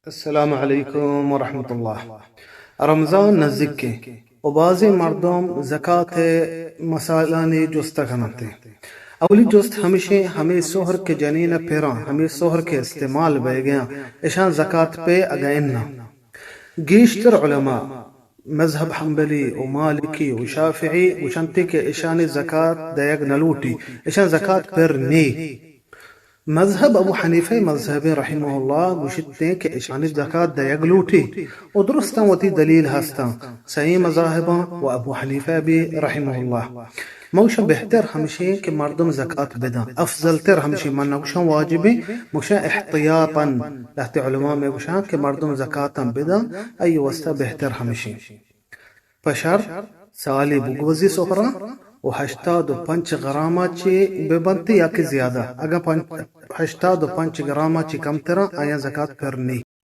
السلام علیکم ورحمۃ اللہ۔ رمضان نزیک ایں و بازیں مردم زکات ءِ مسائلانی جست ءَ کن انت۔ اولی جست ہمیش ایں، ہمے سہر کہ جنین ءَ پراں، ہمے سہر کہ استعمال بئیگ ءَ آں، اشاں زکات پے اگاں اناں؟ گیشتر علماء مذہب حنبلی و مالکی و شافعی گوشنت کہ اشانی زکات دئیگ نہ لوٹی، اشاں زکات پر نی۔ مذہب ابو حنیفہ مذہب رحمہ اللہ گوشت کہ اشانی زکات دئیگ لوٹی و درستاں وتی دلیل ہستاں، سئیں مذاہباں و ابو حنیفہ بھی رحمہ اللہ۔ مگوشاں بہتر ہمشیں کہ مردم زکات بداں، افضل تر ہمشیں، من نگوشاں واجبیں، مگوشاں احتیاطاً، لہتے علماء مئے گوشاں کہ مردم زکاتاں بداں، ای واسطہ بہتر ہمشیں۔ پہ شرط سالی بگوزی سہراں و ہشتاد و پنچ گرام ءَ چی بہ بنت یا کہ زیادہ، اگاں پنچ، ہشتاد و پنچ گرام ءَ چی کمتراں آیاں زکات پر نی۔